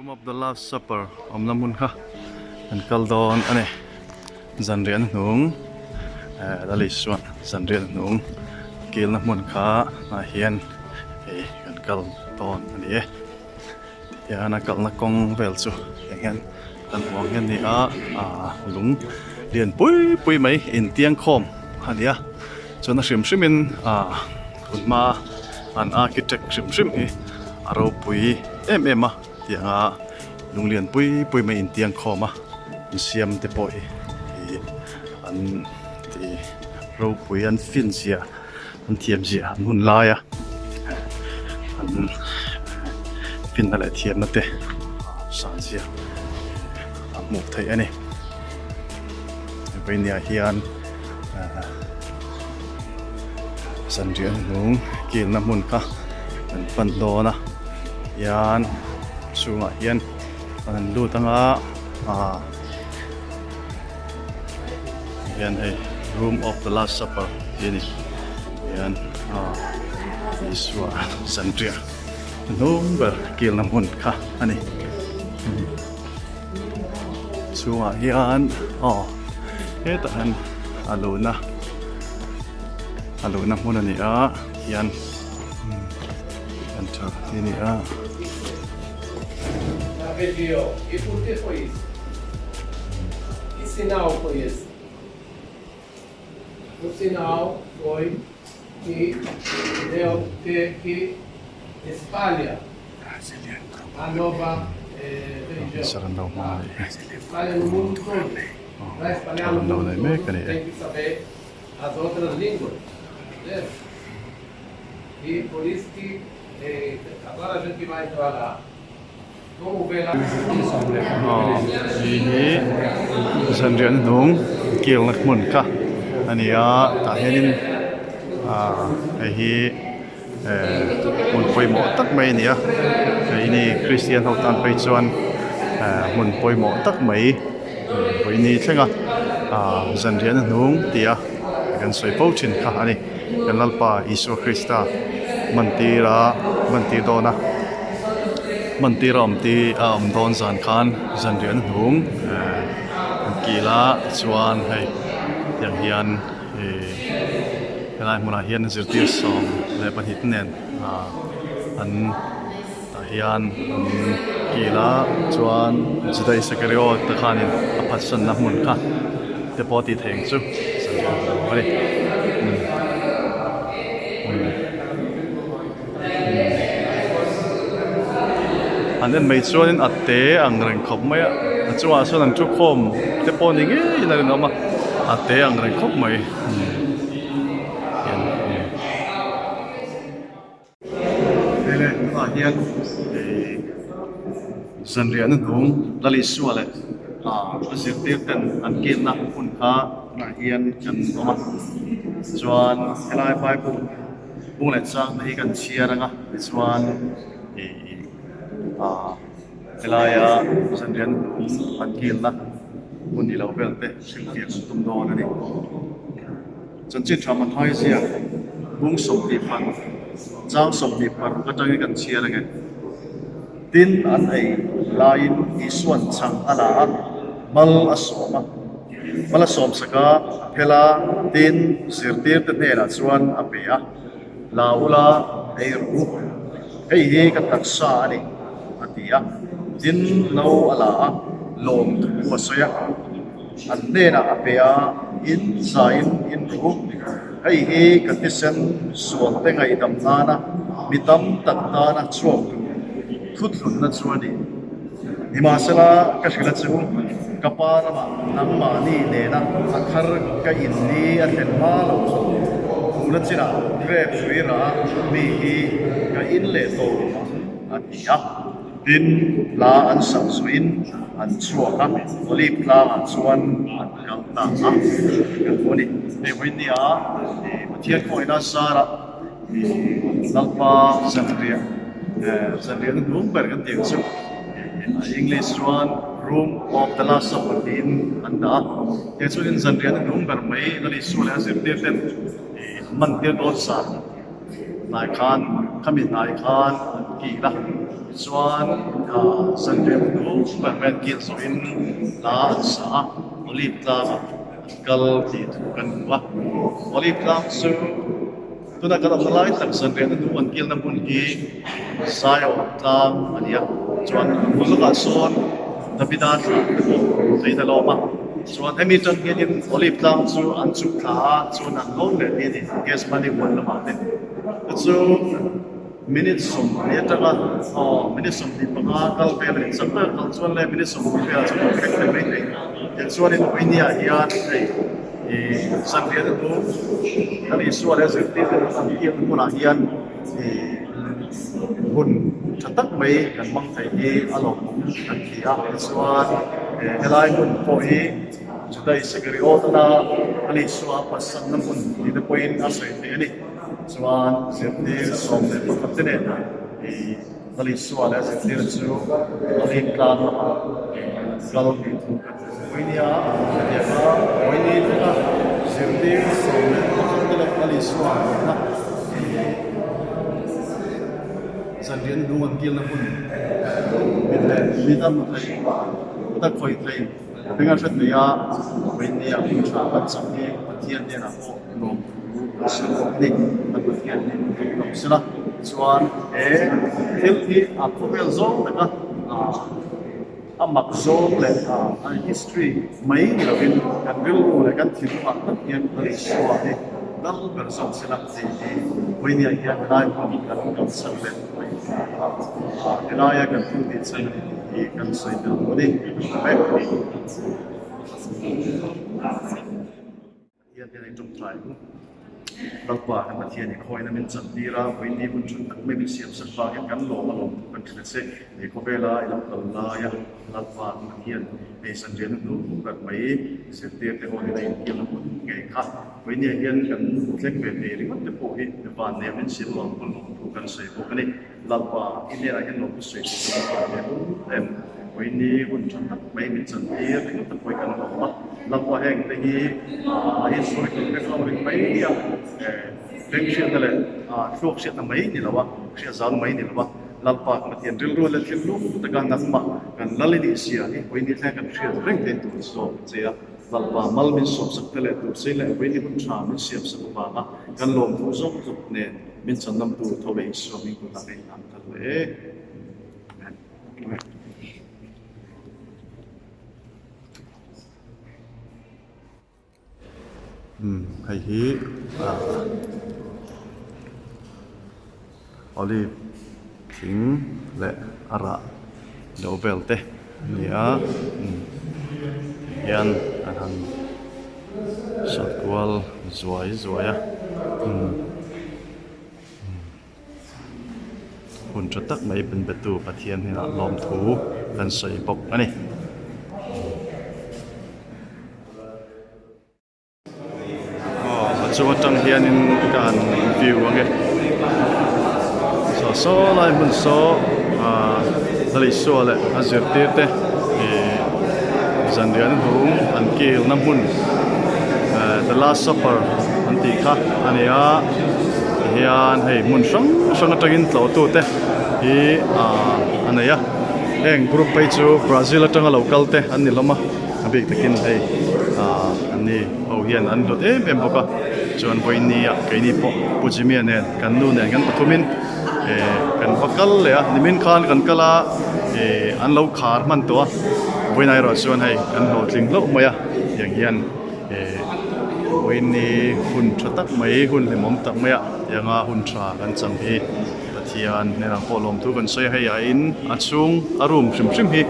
Room of the Last Supper awmna hmun kha an kal dawn a ni. Zanriah na hnung eh Lal Isua'n zanriah na hnung kilna hmun kha ah hian hei kan kal dawn a ni e. Tihian a kalna kawng vel chu tiang hian kan hmu ang hi a ni a, ah lung lian pui pui mai intiang khawm a ni a chuan a hrim hrim in ah tun hma an architect hrim hrim hi a ropui em em a tiang a lung lian pui pui mai intiang khawm a insiam te pawh hi ih an ti ropui an fin zia an thiam zia an hun lai a an finna leh thiamna te san zia a hmuh theih a ni vawinia hian ahh zanriah hnung kilna hmun kha an pan dawn a hian chhungah hian an han lut anga ahh hian hei room of the last supper tih a ni hian ah Isua zanriah hnung ber kilna hmun kha a ni chhungah hian aw hetah hian a luhna a luhna hmun a ni a hian enter tih a ni a. Que sinal foi esse? O sinal foi que deu que, que espalha a nova eh, religião. Tá? Espalha no mundo todo. Para espalhar no mundo todo, tem que saber as outras línguas. Entendeu? E por isso que eh, agora a gente vai entrar lá. Hei hi zanriah hnung kilna hmun kha a ni a tah hianin ah hei hi eh hmun pawimawh tak mai a ni a hei ni kristian ho tan phei chuan eh hmun pawimawh tak mai vawiini thleng a ah zanriah na hnung ti a kan sawi fo thin kha a ni kan Lalpa Isua Krista mantir a mantir dawn a. Hmantir a awm tih a awm dawn zan khan zanriah na hnung eh an kil a tichuan hei tiang hian ih helai hmunah hian zirtir 12 te nen ah an tah hian an kil a chuan Juda Isakariot te khanin a phatsanna hmun kha te pawh a tih theih ang chu zanriah na hnung a ni. An en mai chuanin a te ang reng khawp mai a a chungah sawn an thu khawm te pawh ni ngeiin a rinawm a a te ang reng khawp mai hei tunah hian ihh zanriah na hnung Lal Isua leh ah a zirtir ten an kilna hun kha tunah hian kan awm a chuan helai bible. Bung leh chang te hi kan chhiar ang a tichuan ih ah helaia zanriah hnung an kilna hun ni lo vel te hrilhfiah kan tum dawn a ni. Chanchin tha Mathai ziak bung 26 chang 26 atangin kan chhiar ang e. Tin an ei laiin Isua'n chhang a la a, mal a sawm a. Mal a sawm sak a, a phel a, tin zirtirte hnenah chuan a pe a, La ula ei rawh u, hei hi ka taksa a ni, a ti a. Tin no a la a, lawm thu a sawi a, an hnenah a pe a, In zaiin in rawh u, hei hi ka thisen sualte ngaihdam nana mi tam tak tana chhuak tur thuthlunna chu a ni. Nimahsela, ka hrilh a chu, ka pa ramah nangmahni nena a thar ka in ni a thlen hma lo chu, tuna chinah grep hrui rah mi hi ka in leh tawh lo ang, a ti a. Tin, hla an sak zuiin an chhuak a, Olive tlangah chuan an kal ta a, kan hmu a ni. Hei vawinia Pathian khawngaihna zarah Lalpa zanriah zanriahna hnung ber kan tih ang chu English chuan Room of the Last Supper tiin an dah a, hei chuanin zanriahna hnung ber mai Lal Isua leh a zirtir ten an man tir dawn zan hnai khan khami hnai khan an kil a. Tichuan zanriah hnu ber mai an kil zawhin hla an sa a, Olive tlangah an kal tih thu kan hmu a. Olive tlang chu tuna kan awmna lai tak zanriah hnu an kilna hmun hi Zion tlang a ni a. Chuan a hmun lawkah sawn Davida thla te pawh theiin a lawm a. Chuan hemi atang hianin Olive tlang chu an chhuk thla a, chuan an lawn leh tih a ni, Gethsemane huan lamah te. Chu Minute 20 atanga aw minute 25 kal vel a ni. Chak taka kal chuan le minute 20 velah chuan kan thleng thei mai thei. Tichuanin Uinia hian hei ih zanriahna chu kan Isua leh zirtirte an biakna hmunah hian ih hun tha tak mai kan hmang thei hi a lawmawm kan ti a. Tichuan helai hmun pawh hi Juda Isakariot-a an Isua phatsanna hmun tih te pawhin a sawi thei a ni. Chuan zirtir 11 te nen i Lal Isua leh a zirtir chu Olive tlang lamah kal tih thu kan hmu pui nia. Hetiang a Pawini thlenga zirtir 11 te leh Lal Isua nena i zanriahna hnung an kilna hmun mit leh mit a hmu thei, kut a khawih thei, heng a hre thei a, Pawini ah hun tha kan chak hi Pathian hnenah pawh lawm thu kan sawi bawk a ni. Kan Pathian hi kan lawm sela chuan he thil hi a khawvel zawng taka a mak zawng leh a history mai ni lovin kan rilru leh kan thinlungah tak hian Lal Isua hi dal ber zawk sela tih hi vawinia hian helai hmun kan kalsan leh mai a, helaia kan thil tih chan a ni tih hi kan sawi tel duh a ni. Pathian hian ei tawngtai ang. Lalpa kan Pathian i khawina min chan tir a, vawiin ni hun tha tak mai min siam sak vang hian kan lawm a lawm thu kan hrilh a che. He khawvela i lo kal laia Lalpa kan Pathian ei zanriahna hnu ber mai zirtir te ho nena inkiamna hmun ngei kha vawiin ni ah hian kan thleng ve thei ringawt te pawh hi vanneia min siam avang pawn lawm thu kan sawi bawk a ni. Lalpa i hnenah hian lawm thu sawi tur kan va hle em. Vawiin ni hun tha tak mai min chan tir ringawt te pawh hi kan lawm a. Lalpa heng te hi a historical background ring mai a, beng hriatna leh thluak hriatna mai ni lo a, hriat zau mai ni lo a. Lalpa kan Pathian rilru leh thinlung taka nangmah kan lal i nih zia hi vawiin ni thleng kan hriat reng theih tur zawk a che a. Lalpa mal min sawmsak te leh tur sei leh vawiin ni hun tha min siamsak avanga kan lawmthu zawk zawk nen min chan tur tho leh Isua hming kutah ka inhlan ta hle. Amen. Umm hei hi ah olive thing leh a rah lo vel te a ni a umm hian an han sawt kual zuai zuai a umm. Hun tha tak mai min betu Pathian hnenah lawmthu kan sawi bawk a ni. Aw a chung atang hianin ka han view ange saw saw lai hmun saw ah Lalisua leh a zirtir te ih zanriahna hnung an kilna hmun the last supper an tih kha a ni a. Tihian hei hmun hrang hrang atangin tlawhtute hi ah a nei a heng group phei chu Brazil atanga lo kal te an ni hlawm a a bik takin hei ah an ni ho hian an hlut em em bawk a chuan vawiin ah keini pawh Pu Jimmy-a nen kan nu nen kan pathumin eh kan va kal leh a nimin khan kan kal a eh an lo khar hman tawh a vawiin ah erawh chuan hei kan hlawhtling hlauh mai a tiang hian. Eh vawiin hun tha tak mai hun hlimawm tak mai a tianga hun tha kan chang hi Pathian hnenah pawh lawmthu kan sawi a hei ah in a chhung a room hrim hrim hi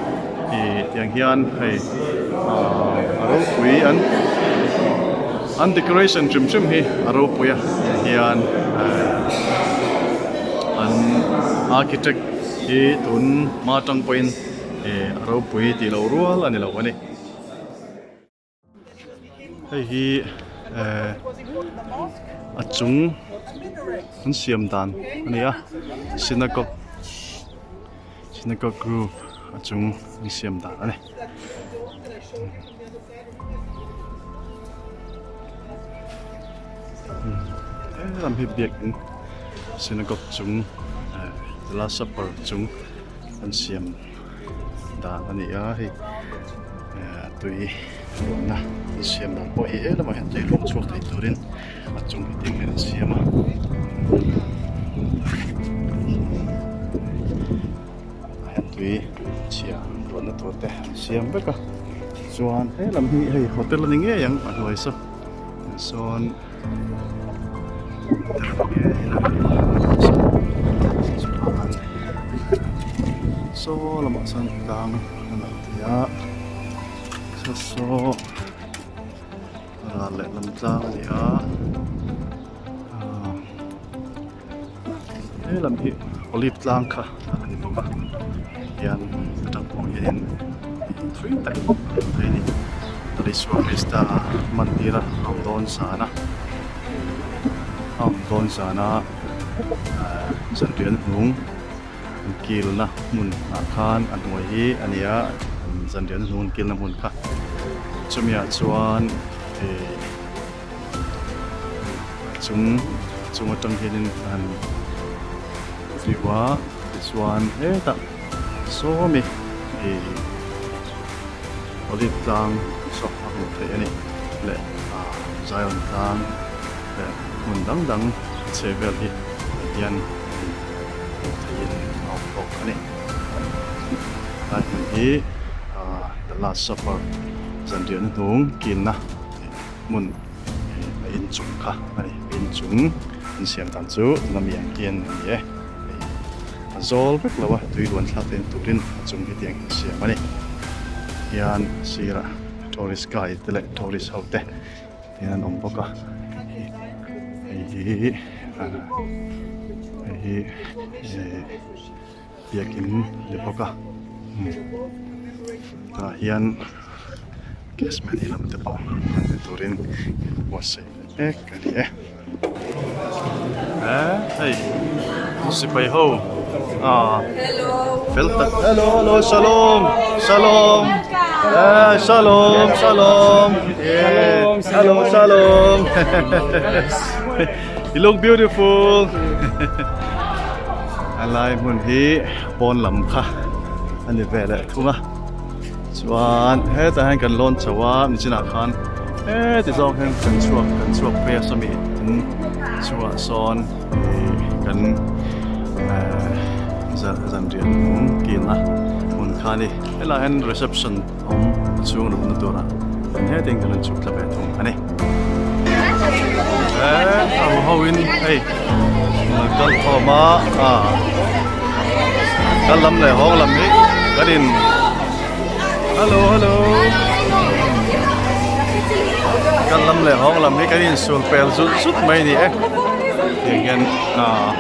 ih tiang hian hei ah a ropui an an decoration hrim hrim hi a ropui a tiang hian eh an architect hi tun hma atang pawhin eh a ropui tih loh rual a ni lo a ni. Hei hi eh a chung an siam dan a ni a synagogue synagogue roof a chung an siam dan a ni. Helam hi biakin synagogue chung eh the last supper chung. an siam dan a ni a hei tui luanna an siam dan pawh hi helamah hian tui luang chhuak thei turin a chung hi tiang hian an siam a. Tah hian tui chhia luanna tur te an siam vek a chuan he lam hi hei hotel a ni ngei ang a hnuai saw sawn saw lamah sawn tlang a lang thei a saw saw ral lehlam tlang a ni a ahh he lam hi olive tlang kha a ni bawk a hian atang pawh hianin thui tak a hmu thei a ni Lal Isua Krista mantir a awm dawn zan a a awm dawn zan a ahh zanriah hnung an kilna hmun ah khan a hnuai hi a ni a zanriah hnung an kilna hmun kha chumi ah chuan ihh. Chung chung atang hianin a han view a tichuan hetah sawmi ih olive tlang saw a hmuh theih a ni leh ah Zion tlang leh hmun dang dang a chhe vel hi hian hmuh theihin a awm bawk a ni. Helai hmun hi ah the last supper zanriahna hnung kilna. Hmun a inchung kha a ni a inchung an siam dan chu tuna mi ang hian a ni e hei a zawl vek lo a tui luan thlak theihna turin a chung hi tiang hian siam a ni hian a sirah tourist guide te leh tourist ho te hian an awm bawk a hei hi hei hi eh biakin ni bawk a tah hian. Gas mani lam te pawh hman ni turin buatsaih mek a ni e. Eh hei sipai ho ah fel tak hello hello shalom shalom eh shalom shalom yeah hello shalom you look beautiful a lai hmun hi pawn lam kha a ni ve leh thung a. Chuan hetah hian kan lawn chho a nichinah khan heti zawng hian kan chhuak kan chhuak phei a sawmi in chungah sawn ih kan ehh zanriah hnung kilna hmun kha a ni helaiah hian reception a awm a chhung luhna turah hetiang kan rawn chhuk thla ve thung a ni. Eh a hu ho in hei kal khawm a ah kal lam leh hawng lam hi kan in hello hello kal lam leh hawng lam hi kan in sul pel zut zut mai a ni e tiang hian ah.